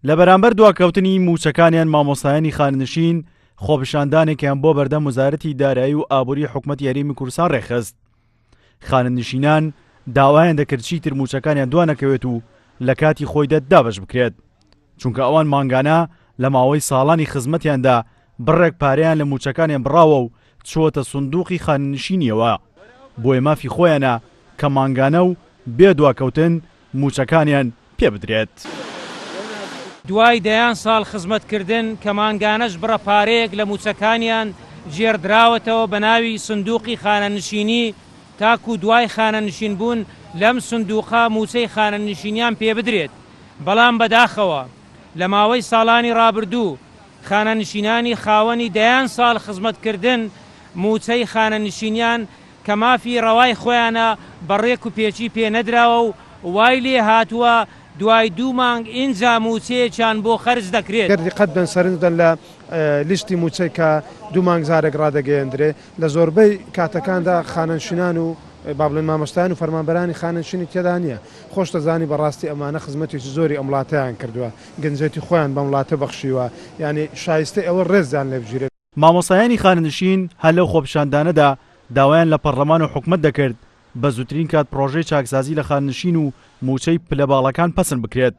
لە بەرامبەر دواکەوتنی مووچەکانیان مامۆستایانی خانەنشین خۆپیشاندانێکیان بۆ بەردەم وەزارەتی دارایی و ئابووری حکومەتی هەرێمی کوردستان ڕێکخست. خانەنشینان داوایان دەکرد چیتر مووچەکانیان دوانەکەوێت و لە کاتی خۆیدا دابەش بکرێت، چونکە ئەوان مانگانە لە ماوەی ساڵانی خزمەتیاندا بڕێک پارەیان لە مووچەکانیان بڕاوە و چووەتە سندوقی خانەنشینیەوە، بۆیە مافی خۆیانە کە مانگانە و بێ دواکەوتن مووچەکانیان پێ بدرێت. دوای دەیان ساڵ خزمەتکردن کە مانگانەش بڕە پارەیەک لە مووچەکانیان گێڕدراوەتەوە بە ناوی سندوقی خانەنشینی تاکو دوای خانەنشینبوون لەم سندوقە مووچەی خانەنشینیان پێ بدرێت بەڵام بەداخەوە لە ماوەی ساڵانی ڕابردوو خانەنشینانی خاوەنی دەیان ساڵ خزمەتکردن مووچەی خانەنشینیان کە مافی ڕەوای خۆیانە بە ڕێک و پێکی پێ نەدراوە و وای لێ هاتووە دوای دوو مانگ ئینجا مووچەیەکیان بۆ خەرج دەکرێت. گەر دیقەت بدەن سەرنج بدەن لە لیستی مووچەی کە دوو مانگ جارێک ڕادەگەیەندرێ لە زۆربەی کاتەکاندا خانەنشینان و با بڵێن مامۆستایان و فەرمانبەرانی خانەنشینی تێدا نییە. خۆشت دەزانی بە ڕاستی ئەمانە خزمەتێکی زۆری ئەم وڵاتەیان کردووە گەنجێتی خۆیان بەم وڵاتە بەخشیوە یانی شایستەی ئەوە ڕێزیان لێ بگیرێت. مامۆستایانی خانەنشین هەر لەو خۆپیشاندانەدا داوایان لە پەڕلەمان و حکومەت دەکرد بە زووترین کات پڕۆژەی چاکسازی لە خانەنشین و مووچەی پلە باڵاکان پەسند بکرێت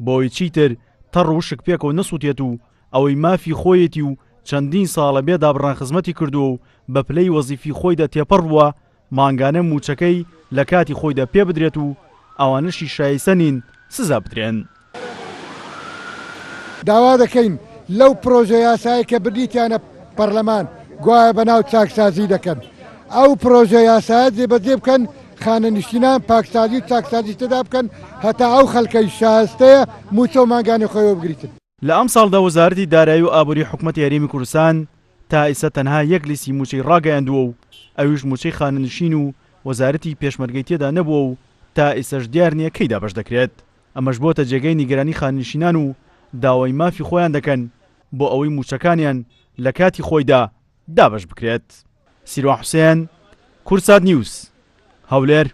بۆ ئەوەی چیتر تەڕ و وشک پێکەوە نەسووتێت و ئەوەی مافی خۆیەتی و چەندین ساڵە بێ دابڕان خزمەتی کردووە و بە پلەی وەزیفی خۆیدا تێپەڕ بووە مانگانە مووچەکەی لە کاتی خۆیدا پێ بدرێت و ئەوانەشی شایستە نین سزا بدرێن. داوا دەکەین لەو پرۆژە یاسایە کە بردیتیانە پەرلەمان گوایە بەناو چاکسازی دەکەن ئەو پرۆژە یاسایە جێبەجێ بکەن خانەنشینان پاکسازی و چاکسازی تێدا بکەن هەتا ئەو خەلکەی شایستەیە مووچە و مانگانی خۆی وەبگریتن. لە ئەمساڵدا وەزارەتی دارایی و ئابووری حکومەتی هەرێمی کوردستان تا ئیستا تەنها یەک لیستی مووچەی ڕاگەیاندووە و ئەویش مووچەی خانەنشین و وەزارەتی پێشمەرگەی تێدا نەبووە و تا ئیستاش دیار نییە کەی دابەش دەکرێت، ئەمەش بۆتە جێگەی نیگەرانی خانەنشینان و داوای مافی خۆیان دەکەن بۆ ئەوەی مووچەکانیان لە کاتی خۆیدا دابەش بکرێت. سیروان حوسێن، کوردسات نیوز، هەولێر.